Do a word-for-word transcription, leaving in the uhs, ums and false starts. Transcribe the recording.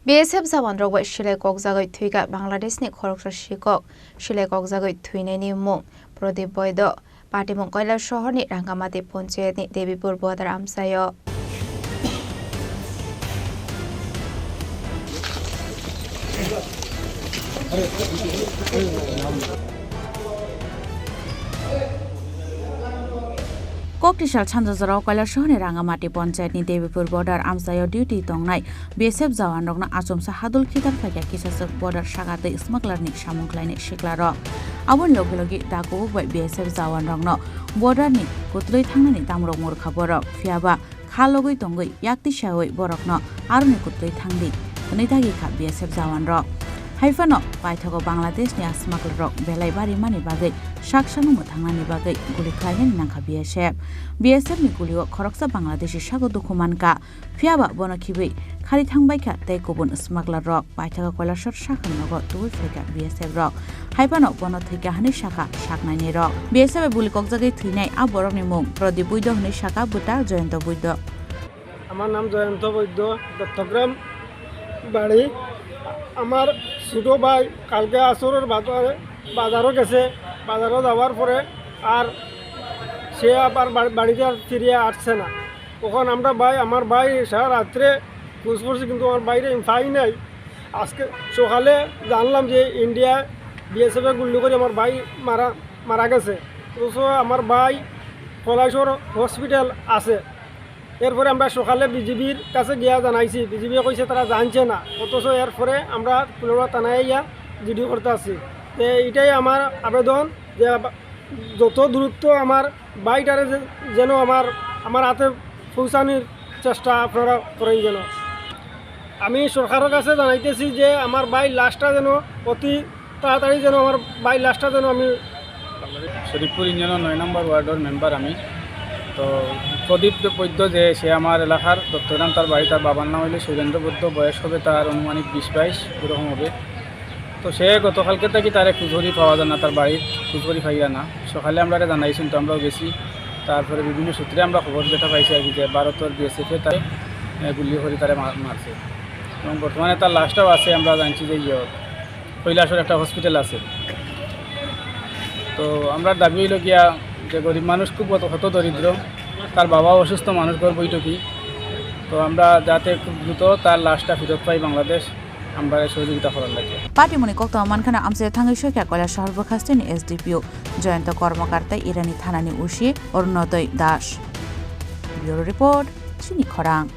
B S F jawanrok bai silai kokjagwi thwikha Bangladeshni khoroksa sikok. Silai kokjagwi thwinaini mung Pradip Boido, patimung Kailasahorni Rangamati Ponchayatni Debipur border amchaio. Koktisal sanja jorao Kailasahorni Rangamati Ponchayatni Debipur border amchaio duty tongnai B S F jawanrokno achomsa hadol khitar phaikha kisachwk border saka tei smugglerni samung khlainai siklarok. Aboni logi logi da kubuk bai B S F jawanrokno borderni kwtwlwi thangnani tamrok murkha borok. Phiyaba kha logwi tongwi yakti sawi borokno aroni kwtwlwi thangdi hwnwi dagi kha B S F jawanrok. Haiphano paithago Bangladeshni a smugglerrok belai barimani bagwi saksano mwthangnani bagwi guli khlainani nangkha B S F. B S F ni gulio khoroksa Bangladeshi sago dukhu mankha. Phiyaba bono khibwi khari thangbaikha tei kubun smugglerrok paithago Kailasahor sakha nogo tubui phaikha B S F rok. Haiphano bono thwikha hwnwi sakha saknainirok. B S F bai buli kokjagwi thwinai a borokni mung Pradip Boido hwnwi sakha bwta Joyonto Boido. আমার নাম জয়ন্ত বৈদ্য, দত্তগ্রাম বাড়ি। আমার ছোট ভাই কালকে আসরের বাজারে, বাজারও গেছে, বাজারও যাওয়ার পরে আর সে আবার বাড়ি-, বাড়িতে আর ফিরে আসছে না। তখন আমরা ভাই, আমার ভাই সারা রাত্রে খোঁজ করছি, কিন্তু আমার ভাইরে আমি পাই নাই। আজকে সকালে জানলাম যে ইন্ডিয়া বিএসএফ এ গুলি করে আমার ভাই মারা, মারা গেছে। অথচ আমার ভাই কলাইশোর হসপিটাল আছে। এরপরে আমরা সকালে বিজিবির কাছে গিয়া জানাইছি, বিজিবি কইছে তারা জানছে না, অথচ এরপরে আমরা কুলাউড়া থানায় ইয়া জিডি করতে আসছি। তো এইটাই আমার আবেদন যে যত দ্রুত আমার ভাইটারে যে-, যেন আমার, আমার হাতে পৌঁছানোর চেষ্টা আপনারা করেন যেন। আমি সরকারের কাছে জানাইতেছি যে আমার ভাই লাশটা যেন অতি তাড়াতাড়ি যেন আমার ভাই লাশটা যেন আমি শরীফপুর ইউনিয়নের নয় নম্বর ওয়ার্ডের মেম্বার আমি। তো প্রদীপ বৈদ্য যে সে আমার এলাকার দত্তগ্রাম, তার বাড়ি, তার বাবার নাম হইল শৈলেন্দ্র বৈদ্য, বয়স হবে তার আনুমানিক বিশ বাইশ এরকম হবে। তো সে গতকালকে থাকি তারে খুঁজ করি পাওয়া যায় না, তার বাড়িত খুঁজ করি পাইয়া না। সকালে আমরা এটা জানাইছি, তো আমরাও গেছি। তারপরে বিভিন্ন সূত্রে আমরা খবর যেটা পাইছি আর কি, যে ভারতের বিএসএফ এ তারে, এ, গুলি করে তারে মার-, মারছে। এবং বর্তমানে তার লাশটাও আছে, আমরা জানছি যে ইয়ে কৈলাসহর একটা হসপিটাল আছে। তো আমরা দাবি হইল গিয়া যে গরিব মানুষ খুব হত-, হত দরিদ্র, তার বাবাও অসুস্থ মানুষ, ঘর বৈঠকি। তো আমরা যাতে খুব দ্রুত তার লাশটা ফেরত পাই বাংলাদেশ, আমরা সহযোগিতা করার লাগে। Patimungni koktwma mankhana amchaio thangwi soikha Kailasahor bwkhasteni S D P O Jayanta Kormakar tei Irani thanani O C Orunodoi Das. Bureau Report, Chini Khorang.